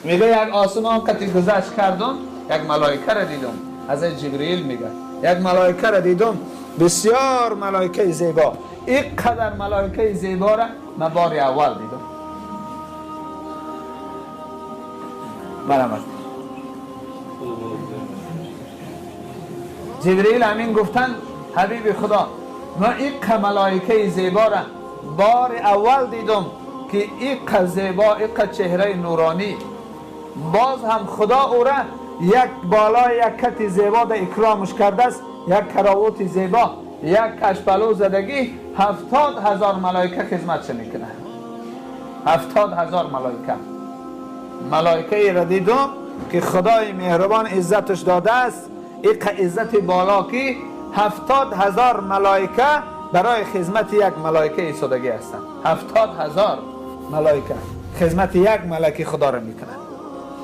میگه یک آسمان قطعی گذشت کردم، یک ملائکه را دیدم. حضرت جبرئیل میگه یک ملائکه را دیدم، بسیار ملائکه زیبا. اینقدر ملائکه زیبا را من بار اول دیدم. مرحمت. جبرئیل امین گفتن حبیب خدا، من این ملائکه زیبا را بار اول دیدم که این زیبا، این چهره نورانی، باز هم خدا او را یک بالای یک کت زیبا در اکرامش کرده است، یک کراوات زیبا، یک کشپلو زدگی، 70,000 ملائکه خدمتش میکنه. 70,000 ملائکه. ملائکه را دیدم که خدای مهربان عزتش داده است، این عزت بالا که 70,000 ملائکه برای خدمت یک ملائکه ایستادگی هستند. 70,000 ملائکه خدمت یک ملک خدا را میکنند.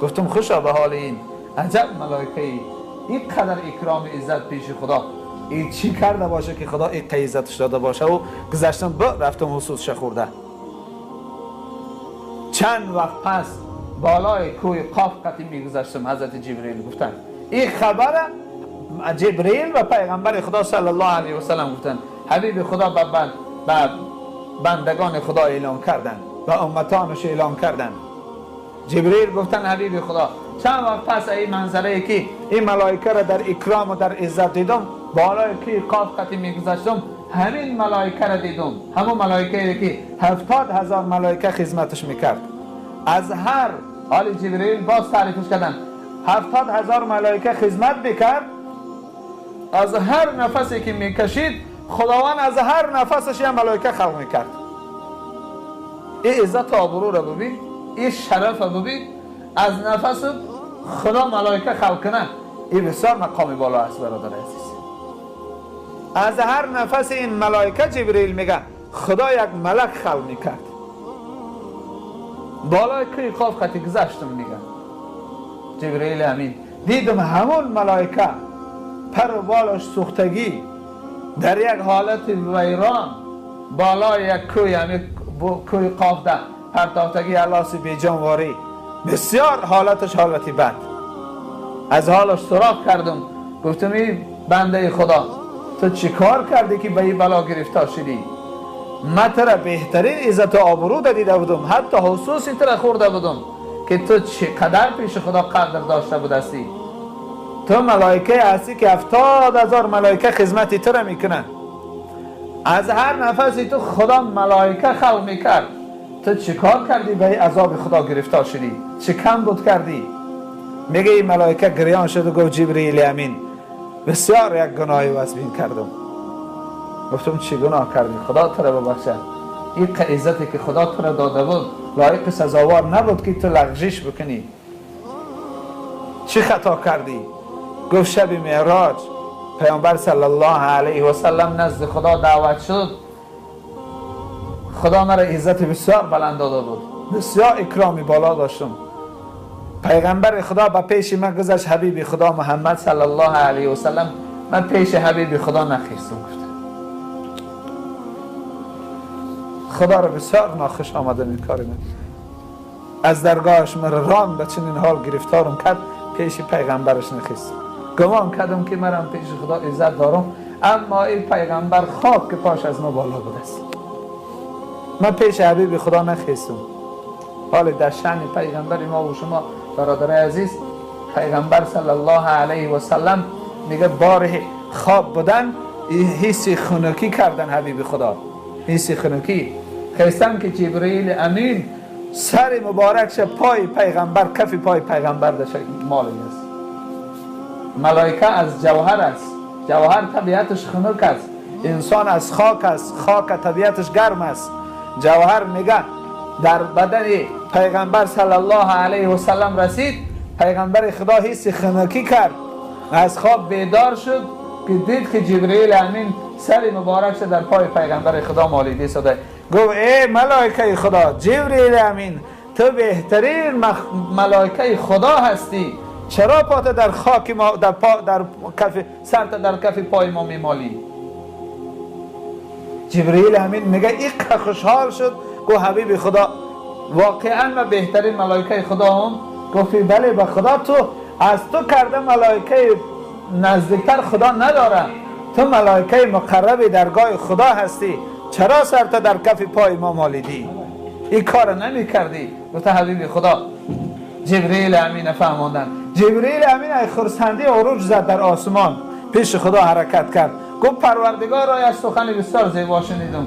گفتم خوشا به حال این عجب ملائکه ای، اینقدر اکرام عزت پیش خدا، این چی کرده باشه که خدا این عزتش داده باشه. و گذشتم رفتم حسوسش خورده. چند وقت پس بالای کوه قاف قطعی میگذشتم، حضرت جبرئیل گفتن این خبر جبرئیل و پیغمبر خدا صلی الله علیه و سلم گفتن. حبیب خدا به بندگان خدا اعلام کردن و امتانش اعلام کردن. جبرئیل گفتن حبیب خدا چند وقت پس این منظره که این ملائکه را در اکرام و در عزت دیدم، بالای کوه قاف قطعی میگذشتم، همین ملائکه را دیدم، همون ملائکه که 70,000 ملائکه خدمتش میکرد. از هر حال جبرئیل باز تعریفش کردن، 70,000 ملائکه خدمت میکرد. از هر نفسی که میکشید خداوند از هر نفسش یه ملائکه خلق میکرد. این عزت و آبرو را ببین، این شرف را ببین، از نفس خدا ملائکه خلق کنه، این بسیار مقام بالا است برادر عزیز. از هر نفس این ملائکه جبرئیل میگه خدا یک ملک خلق میکرد. بالای کوه قاف خطی گذشتم، میگه جبرئیل امین، دیدم همون ملائکه پر و بالش سوختگی در یک حالت ویران بالای یک کوه، همین کوه قاف ده پرتافتگی الاس بیجانواری، بسیار حالتش حالتی بد. از حالش سراغ کردم، گفتم این بنده خدا تو چی کار کردی که به این بلا گرفتار شدی؟ من تو را بهترین عزت و آبرو دیده بودم، حتی حسوسی تو را خورده بودم که تو چقدر پیش خدا قدر داشته بودستی. تو ملائکه هستی که 70,000 ملائکه خدمت تو را میکنن. از هر نفسی تو خدا ملائکه خلق میکرد. تو چیکار کردی به عذاب خدا گرفتار شدی؟ چه کم بود کردی؟ میگه این ملائکه گریان شد و گفت جبرئیل امین بسیار یک گناهی وزبین کردم. گفتم چی گناه کردی؟ خدا تو را ببخشه. این عزتی که خدا تو را داده بود لایق سزاوار نبود که تو لغزش بکنی. چی خطا کردی؟ گفت شب معراج پیامبر صلی الله علیه و سلم نزد خدا دعوت شد، خدا مرا عزت بسیار بلند داده بود، بسیار اکرامی بالا داشتم. پیغمبر خدا به پیش من گذشت، حبیب خدا محمد صلی الله علیه و سلم، من پیش حبیب خدا نخیستم. گفت خدا را بسیار ناخوش آمدن این کار من، از درگاهش مرا ران به چنین حال گرفتارم کرد، پیش پیغمبرش نخیستم. گمان کردم که مرم پیش خدا عزت دارم، اما این پیغمبر خواب که پاش از ما بالا بوده است. من پیش حبیب خدا نخیستم. حال در شأن پیغمبر ما و شما برادرای عزیز، پیغمبر صلی الله علیه و سلم میگه بار خواب بودن حس خنکی کردن حبیب خدا، حس خنکی خیستن که جبرئیل امین سر مبارکش پای پیغمبر، کف پای پیغمبر در مالی است. ملائکه از جوهر است، جوهر طبیعتش خنک است، انسان از خاک است، خاک طبیعتش گرم است. جوهر میگه در بدن پیغمبر صلی الله علیه و سلم رسید، پیغمبر خدا حس خنکی کرد، از خواب بیدار شد که دید که جبرئیل امین سر مبارکش در پای پیغمبر خدا مالیده شده. گفت ای ملائکه خدا، جبرئیل امین تو بهترین ملائکه خدا هستی، چرا پات در خاک ما، در پا، در کف سرت در کف پای ما میمالی؟ جبرئیل امین میگه ایق خوشحال شد، گفت حبیب خدا واقعا من بهترین ملائکه خدا هم، گفتی بله به خدا تو از تو کرده ملائکه نزدیکتر خدا نداره، تو ملائکه مقرب درگاه خدا هستی، چرا سرت در کف پای ما مالیدی؟ این کار نمی کردی. گفت حبیب خدا جبریل امین فهماندن. جبریل امین ای خرسندی عروج زد در آسمان، پیش خدا حرکت کرد، گفت پروردگار را از سخن بسیار زیبا شنیدم،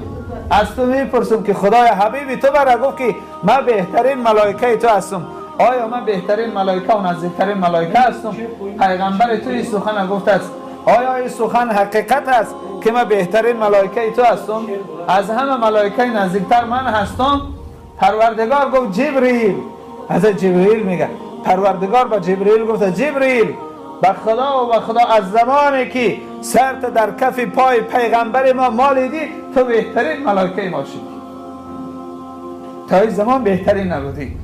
از تو میپرسم که خدای حبیبی تو برا گفت که من بهترین ملائکه تو هستم، آیا من بهترین ملائکه و نزدیکترین ملائکه هستم؟ پیغمبر تو این سخن گفت است، آیا این سخن حقیقت است که من بهترین ملائکه تو هستم؟ از همه ملائکه نزدیکتر من هستم؟ پروردگار گفت جبریل، از جبریل میگه، پروردگار با جبریل گفت جبریل به خدا و به خدا از زمانی که سرت در کف پای پیغمبر ما مالیدی تو بهترین ملائکه ما شدی، تا این زمان بهترین نبودی،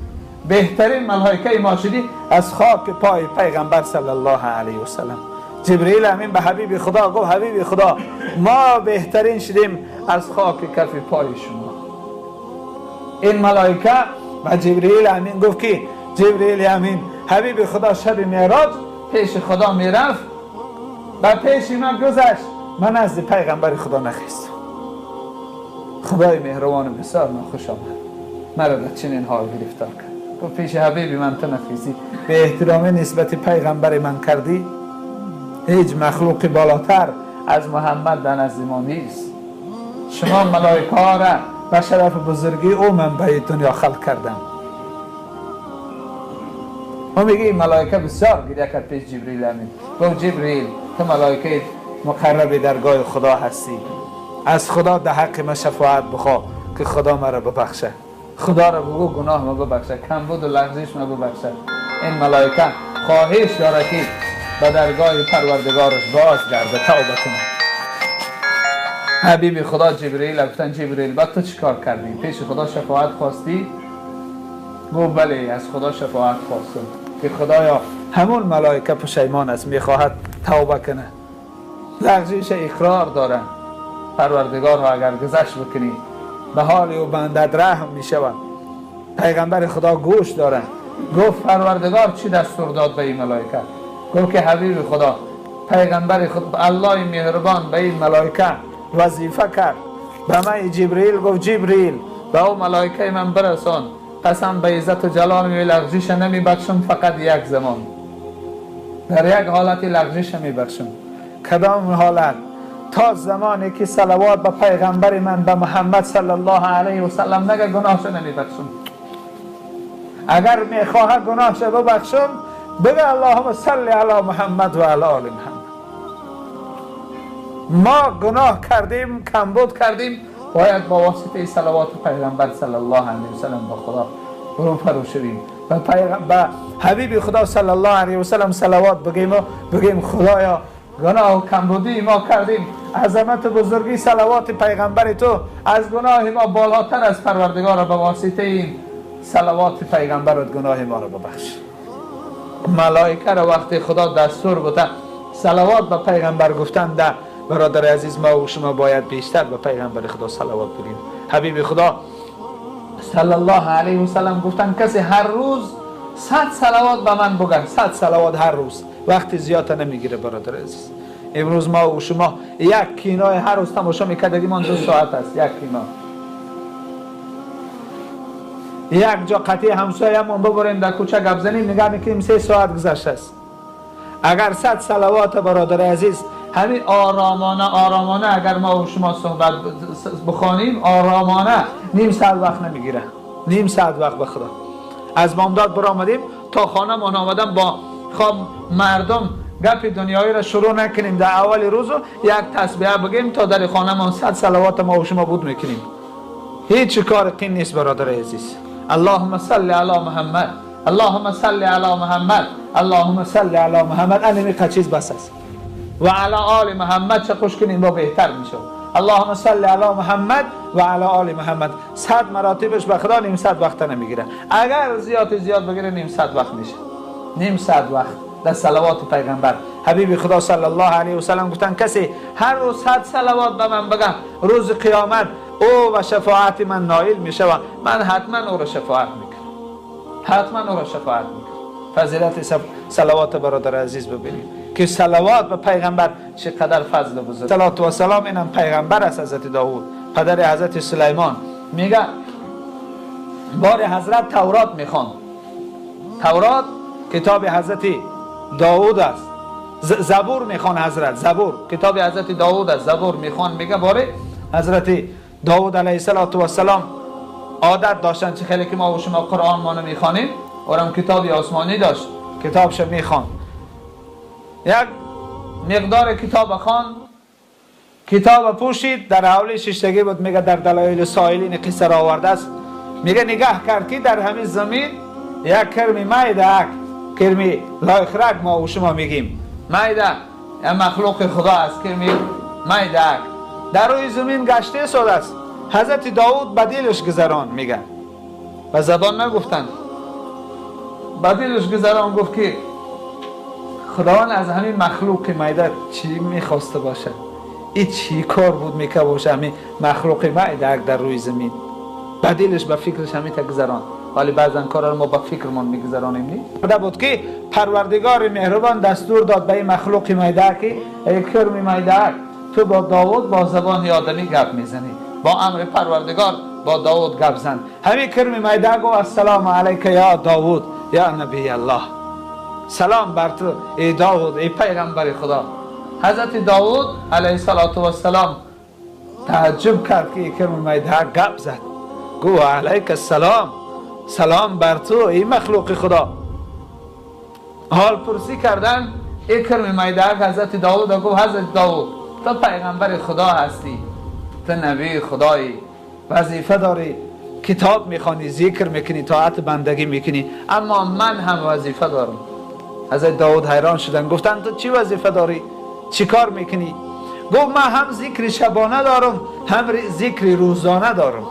بهترین ملائکه ما شدی از خاک پای پیغمبر صلی الله علیه و سلم. جبریل امین به حبیب خدا گفت حبیب خدا ما بهترین شدیم از خاک کف پای شما. این ملائکه و جبریل امین گفت که جبریل امین حبیب خدا شب معراج پیش خدا میرفت و پیش من گذشت، من از پیغمبر خدا نخیستم. خدای مهربان بسیار ناخوش آمد، مرا در چنین حال گرفتار کرد. گفت پیش حبیبی من تو نخیستی، به احترام نسبت پیغمبر من کردی، هیچ مخلوق بالاتر از محمد در نزد ما نیست، شما ملائکه ها را به شرف بزرگی او من به دنیا خلق کردم. او میگه این ملائکه بسیار گریه کرد پیش جبریل امین، گفت جبریل تو ملائکه مقرب درگاه خدا هستی، از خدا در حق ما شفاعت بخوا که خدا مرا ببخشه، خدا را بگو گناه ما ببخشه، کمبود و لغزش ما ببخشه. این ملائکه خواهش داره که به درگاه پروردگارش باز گرده توبه کنه. حبیب خدا جبریل گفتن جبریل بعد تو چیکار کردی؟ پیش خدا شفاعت خواستی؟ گفت بله از خدا شفاعت خواستم که خدایا همون ملائکه پشیمان است میخواهد توبه کنه، لغزش اقرار داره، پروردگار را اگر گذشت بکنی به حال او بندد رحم میشود. پیغمبر خدا گوش داره، گفت پروردگار چی دستور داد به این ملائکه؟ گفت که حبیب خدا پیغمبر خدا الله مهربان به این ملائکه وظیفه کرد، به من جبریل گفت جبریل به او ملائکه من برسان، قسم به عزت و جلال می لغزش نمی بخشم، فقط یک زمان در یک حالت لغزش می بخشم. کدام حالت؟ تا زمانی که صلوات به پیغمبر من به محمد صلی الله علیه و سلم نگه گناهش نمی بخشم. اگر میخواه گناهش ببخشم بگه اللهم صل علی محمد و علی آل محمد. ما گناه کردیم، کمبود کردیم، باید با واسطه صلوات پیغمبر صلی الله علیه و سلم با خدا روبرو شویم و به حبیب خدا صلی الله علیه و سلم صلوات بگیم و بگیم خدایا گناه و کمبودی ما کردیم، عظمت و بزرگی صلوات پیغمبر تو از گناه ما بالاتر از پروردگار، به واسطه این صلوات پیغمبرت گناه ما را ببخش. ملائکه را وقتی خدا دستور بوده صلوات به پیغمبر گفتن، ده برادر عزیز ما و شما باید بیشتر به پیغمبر خدا صلوات بگیم. حبیب خدا صلی الله علیه و سلم گفتن کسی هر روز 100 صلوات به من بگن، 100 صلوات هر روز، وقتی زیاد نمیگیره برادر عزیز. امروز ما و شما یک کینای هر روز تماشا میکردیم، 2 ساعت است یک کینا. یک جا قطعی همسایه‌مون ببریم در کوچه گپ زنیم، نگاه میکنیم 3 ساعت گذشته است. اگر 100 صلوات برادر عزیز همین آرامانه آرامانه اگر ما و شما صحبت بخوانیم آرامانه، نیم ساعت وقت نمیگیره، نیم ساعت وقت به خدا. از بامداد برآمدیم تا خانه مان آمدن با خواب مردم گپ دنیایی را شروع نکنیم، در اول روز یک تسبیح بگیم تا در خانه مان 100 صلوات ما و شما بود میکنیم. هیچ کار قین نیست برادر عزیز. اللهم صل علی محمد، اللهم صل علی محمد، اللهم صل علی محمد، این چیز بس است. و علی آل محمد چه خوش کنیم با بهتر میشه. اللهم صل علی محمد و علی آل محمد 100 مراتبش به خدا نیم ساعت وقت نمیگیره. اگر زیاد زیاد بگیره نیم ساعت وقت میشه، نیم ساعت وقت در صلوات پیغمبر. حبیب خدا صلی الله علیه و سلم گفتن کسی هر روز 100 صلوات به من بگه روز قیامت او و شفاعت من نائل میشه و من حتما او را شفاعت میکنم، حتما او را شفاعت میکنم. فضیلت صلوات برادر عزیز ببینیم که صلوات به پیغمبر چقدر فضل بزرگ. صلوات و سلام اینم پیغمبر است، حضرت داوود پدر حضرت سلیمان. میگه بار حضرت تورات میخوان. تورات کتاب حضرت داوود است. زبور میخوان حضرت، زبور کتاب حضرت داوود است، زبور میخوان. میگه بار حضرت داوود علیه السلام عادت داشتن چه خیلی که ما و شما قرآن ما نمیخوانیم، اورم کتاب آسمانی داشت، کتابش میخوان. یک مقدار کتاب خوان، کتاب پوشید، در حوله ششتگی بود. میگه در دلایل سائلین قصه را آورده است. میگه نگاه کرد که در همین زمین یک کرمی میده، کرمی لایخرک ما و شما میگیم میده، یک مخلوق خدا است، کرمی میده در روی زمین گشته ساده است. حضرت داود به دلش گذران، میگه به زبان نگفتن، به دلش گذران، گفت که خداوند از همین مخلوق میده چی میخواسته باشه، این چی کار بود میکه باشه همین مخلوق میده در روی زمین. به دلش به فکرش همین گذران، ولی بعضا کارا رو ما با فکرمان میگذرانیم. نی بود که پروردگار مهربان دستور داد به این مخلوق میده که ای کرم میده، تو با داود با زبان آدمی گپ میزنی، با امر پروردگار با داود گپ زن. همین کرم میده گفت السلام علیک یا داود یا نبی الله، سلام بر تو ای داود ای پیغمبر خدا. حضرت داود علیه السلام تعجب کرد که کرم میده گپ زد، گفت علیک السلام، سلام بر تو ای مخلوق خدا. حال پرسی کردن ای کرم میده، حضرت داود گفت حضرت داود تو پیغمبر خدا هستی، تو نبی خدایی، وظیفه داری، کتاب میخوانی، ذکر میکنی، طاعت بندگی میکنی، اما من هم وظیفه دارم. حضرت داود حیران شدن، گفتن تو چی وظیفه داری، چی کار میکنی؟ گفت من هم ذکر شبانه دارم، هم ذکر روزانه دارم.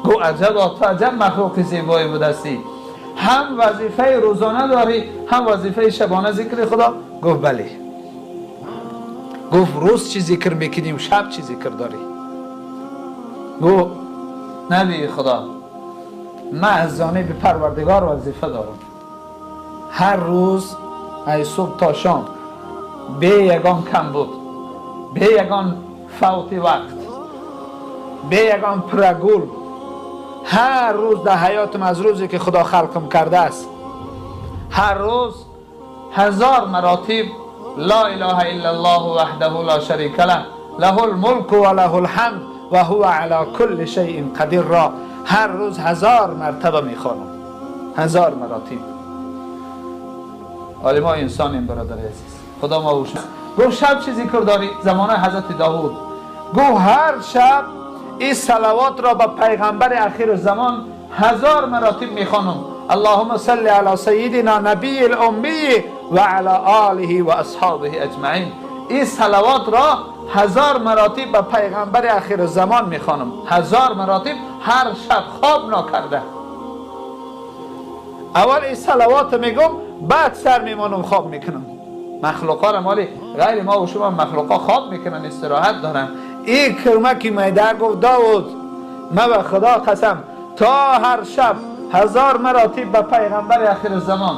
گفت عجب، تو عجب مخلوق زیبایی بودستی، هم وظیفه روزانه داری، هم وظیفه شبانه ذکر خدا. گفت بله. گفت روز چی ذکر میکنی و شب چی ذکر داری؟ گفت نبی خدا من از جانب پروردگار وظیفه دارم، هر روز از صبح تا شام به یگان کم بود، به یگان فوت وقت، به یگان پرگول، هر روز در حیاتم از روزی که خدا خلقم کرده است، هر روز 1000 مراتب لا اله الا الله وحده لا شریک له له الملک و له الحمد و هو علی کل شیء قدیر را هر روز 1000 مرتبه میخوانم، 1000 مراتب. ولی ما انسانیم برادر عزیز، خدا ما وش. گفت شب چی ذکر داری؟ زمانه حضرت داود گفت هر شب این صلوات را به پیغمبر اخیر زمان 1000 مراتب میخوانم، اللهم صل علی سیدنا نبی الامی و علی آله و اصحابه اجمعین. این صلوات را 1000 مراتب به پیغمبر اخیر زمان میخوانم، 1000 مراتب هر شب خواب نکرده. اول این صلوات میگم، بعد سر میمانم خواب میکنم. مخلوقا را مالی غیر ما و شما مخلوقا خواب میکنن، استراحت دارن. این کرمکی میده گفت داود من به خدا قسم تا هر شب 1000 مراتب به پیغمبر اخیر زمان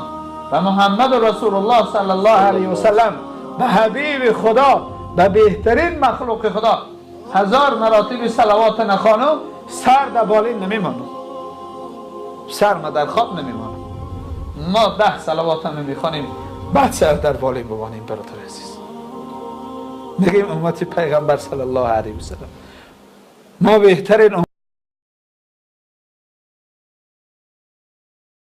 و محمد رسول الله صلی الله علیه و سلم، به حبیب خدا، به بهترین مخلوق خدا 1000 مراتب صلوات نخوانم، سر در بالین نمیمانم، سر ما در خواب نمیمانم. ما 10 صلوات هم نمیخوانیم، بعد سر در بالین بمانیم. برادر عزیز میگیم امت پیغمبر صلی الله علیه و سلم ما بهترین